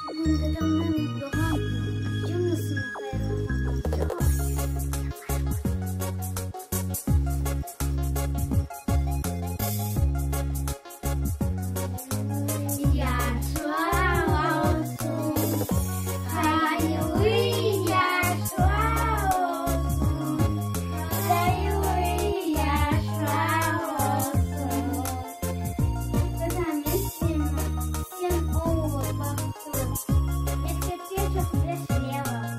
Bugün tatamnıñ doğğan künü. Cümlesini hayırlamağa. Yaşlar olsun, hayırlı yaşlar olsun, sayılı yaşlar olsun. Tata, men seni, sen ol bahtlı. Mektepte çoq dersler bar.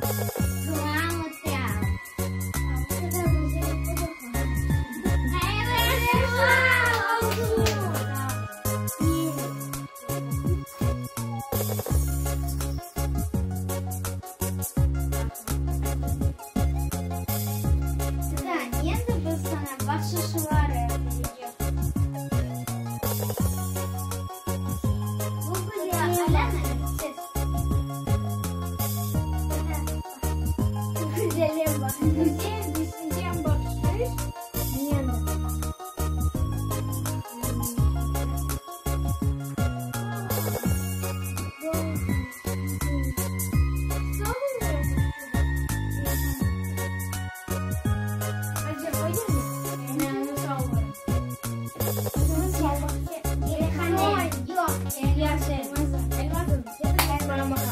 Gramota.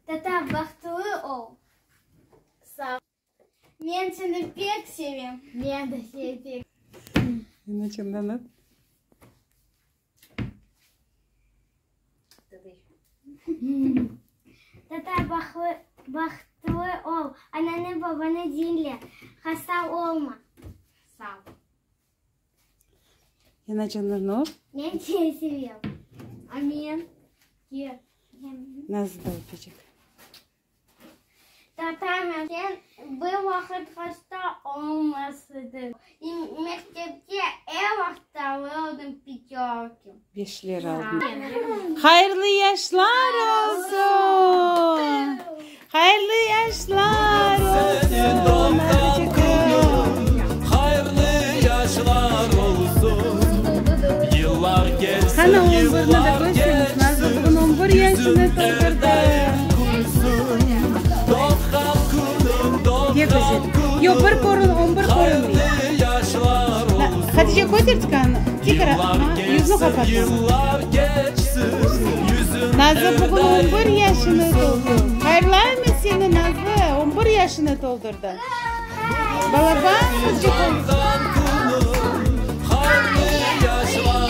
Tata, bahtlı ol. Sağ. Men seni pek sevem. Men de seni pek. Tata, bahtlı ol. Ananı, babanı diñle. Hasta olma. Sağ ol. Yanacandan öp. Men seni sevem. A men? Nazlı da öpecek. Tatam, sen bir vaqıt hasta olmasıdıñ. Mektepte er vaqıt alırdıñ pâtörki. Beşler aldıñ. Hayırlı yaşlar olsun! Hayırlı yaşlar olsun, Nazlıçıqım! Qana, on birni de kösteriñiz, Nazlı bugün on bir yaşını toldurdı. Ne güzel. Yoq, bir körün, on bir körünmey. Hatice, köter tikanı, tekrar, yüzüni qapatma. Nazlı bugün on bir yaşını toldu. Hayırlaymız seni, Nazlı, on bir yaşını toldurdı. Balaban qızçıq oldı. Hayırlı yaşlar!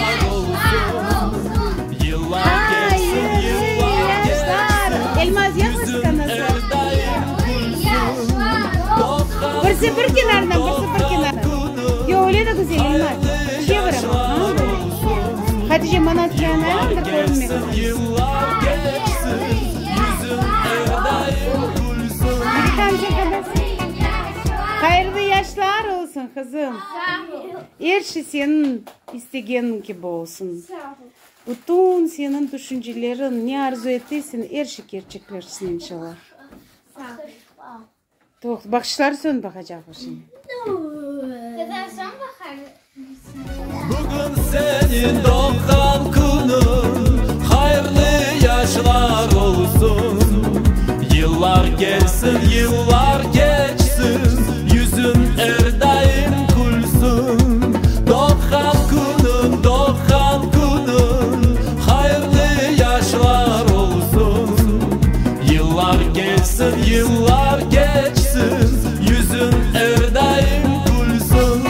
Elmaz, yaqlaştıqa, Nazlı. Birisi bir kenarından, birisi bir kenarından. Yoq, öyle de güzel, Elmaz. Çevir amma, ha, böyle. Hatice, mana tiyanayım da körünmey qaldı. Hayırlı yaşlar olsun, qızım. Er şey seniñ istegeniñ kibi olsun. Bütün seniñ tüşünceleriñ, ne arzu etesiñ, er şey kerçekleşsin, inşallah. Baqışlar soñ baqacaqmız şimdi. Bugün seniñ doğğan künüñ, Hayırlı yaşlar olsun. Yıllar kelsin, yıllar keçsin, Yüzüñ er daim külsün. Doğğan künüñ, doğğan künüñ, Hayırlı yaşlar olsun. Yıllar kelsin, yıllar keçsin, Yüzüñ er daim külsün.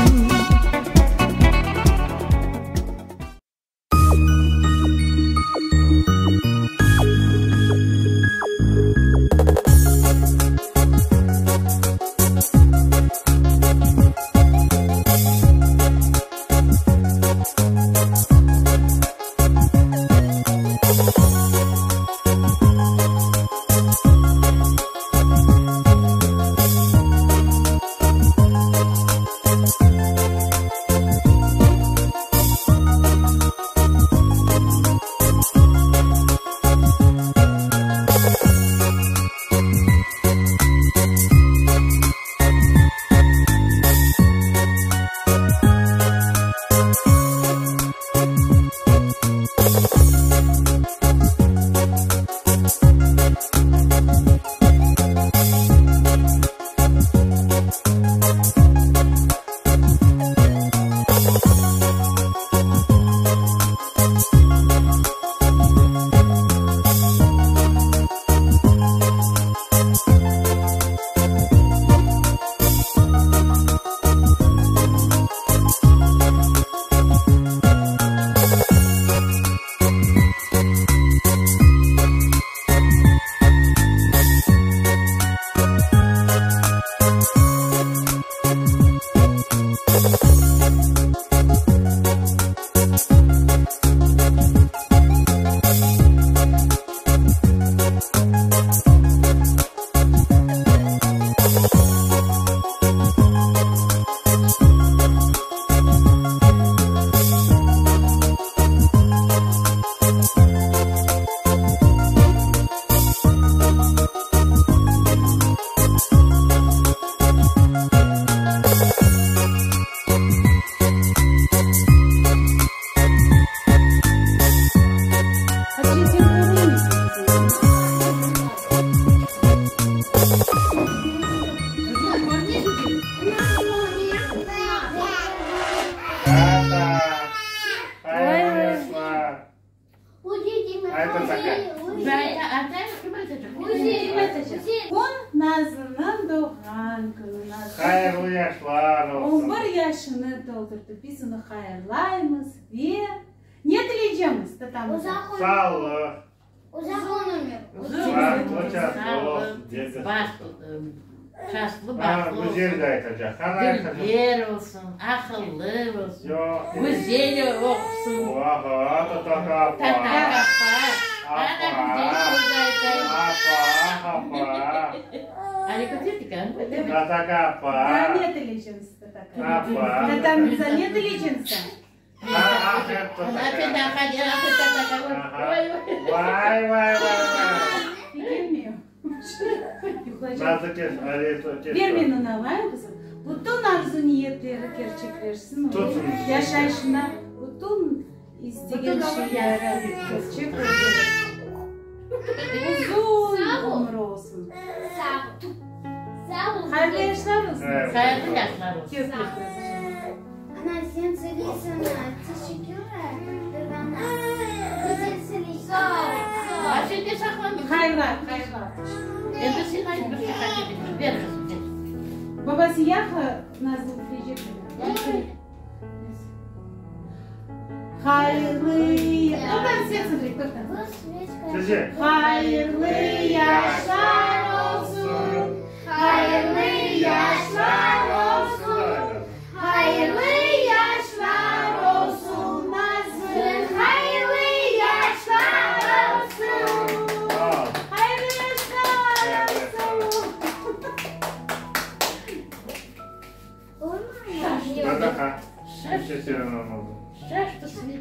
Bugün Nazlınıñ doğğan künü. Nazlı Hayırlı yaşlar olsun. On bir yaşını toldurdı. Biz onı hayırlaymız ve ne tileycemiz tatamıza? Sağlıq. Uzun ömür. Bahtlı çastlı olsun. Çastlı Ha, bahtlı olsun. güzel de aytacaq. Qana aytacaq? Dülber olsun, aqıllı olsun. Yoq. Güzel oqusın. Aha, tataka apa. Tataka apa. Ana güzel söz aytay. Apa, apa. Tataka apa. Daa ne tileycemiz tataka? Apa. Tatamıza ne tileycemiz daa? Ha, aferin tataka. Vay, vay, vay, vay. Kelmiyor. Yuqlaycaq. Nazlı kes, Ali kes. Ber men onı alayım, qızım. Bütün arzu niyetleri kerçekleşsin. Tutsun. Yaşayışına bütün istegen şeyleri kerçek olsun. Uzun ömrü olsun. Sağ ol. Sağ ol. Hayırlı yaşlar olsun. Hayırlı yaşlar olsun. Köp köp. Ana sen söyleysen teşekkürler. Bana. Güzel söyleysen. Sağ ol. Sen de saqlan. Hayırlar, hayırlar. Endi sen ayt bir şey ver qızım, ver. Babası yaq Nazlı üfleycek. Hayırlı... Toqtan, sen söyle, toqtan. Sesi. Hayırlı yaşlar olsun. Hayırlı yaşlar olsun. Hayırlı yaşlar olsun Nazlı. Hayırlı yaşlar olsun. Sağ ol. Hayırlı yaşlar olsun. Tataka. Bir şey söylemem oldu. Şaştı svet.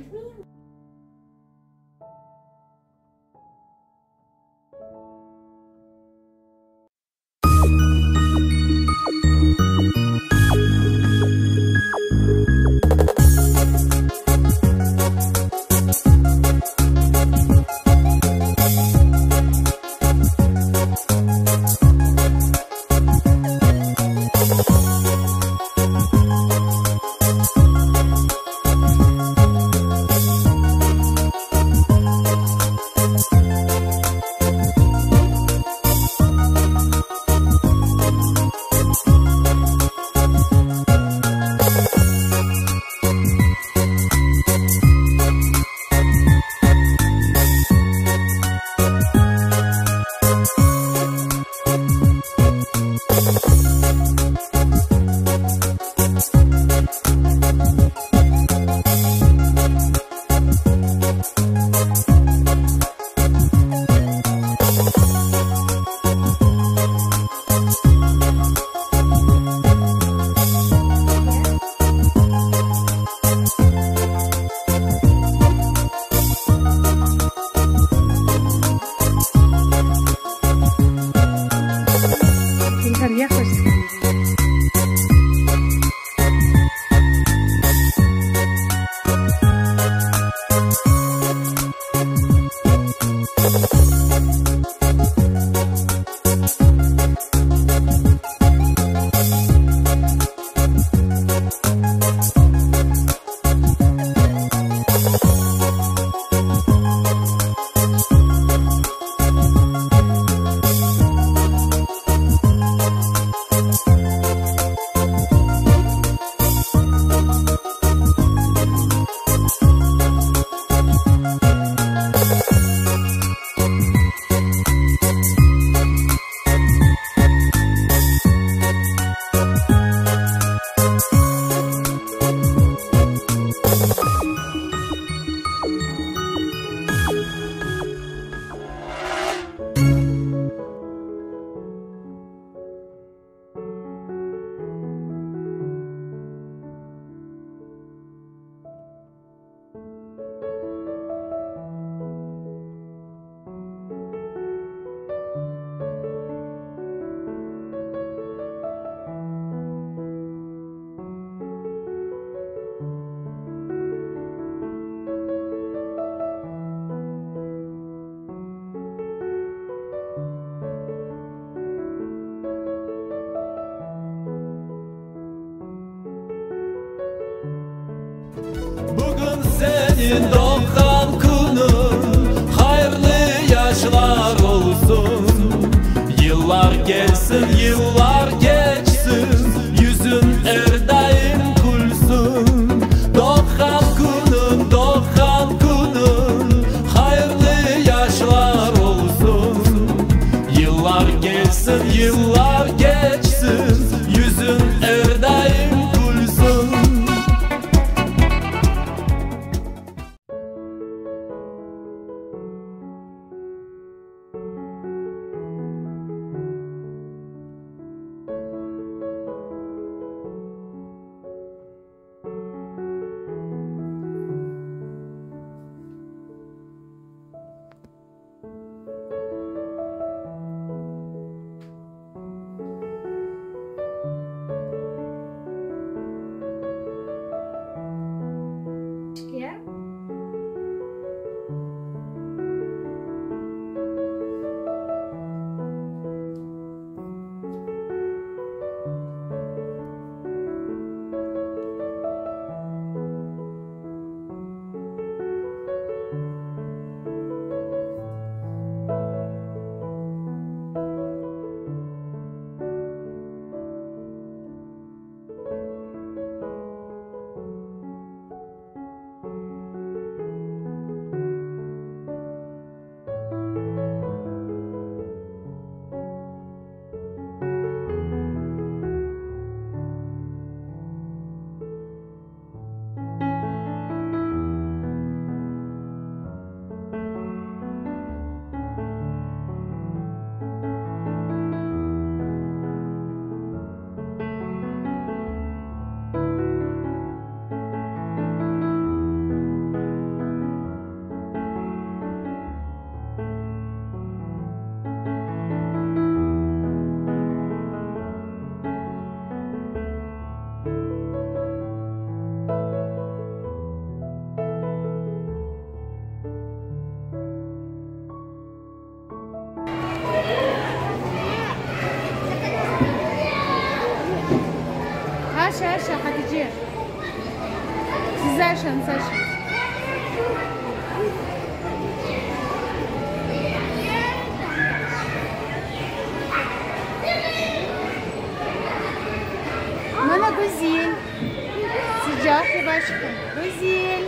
İlhan, yaqlaştır. Bugün senin doğğan künün. Hayırlı. Yıllar kelsin, yıllar keçsin, Yüzüñ er daim külsün. Doğğan künüñ, doğğan künüñ, Hayırlı yaşlar olsun. Yıllar kelsin, yıllar keçsin, Yüzüñ er daim külsün. Aşa, aşa, Hatice. Siz aşañız, aşañız. Mana Güzel. Sıcaq yavaşqa. Güzel.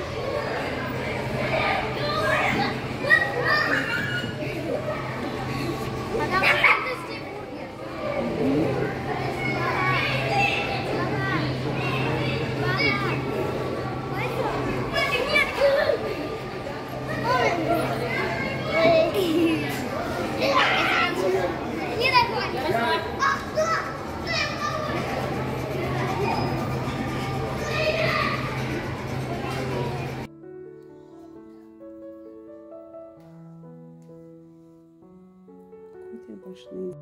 Köter başını.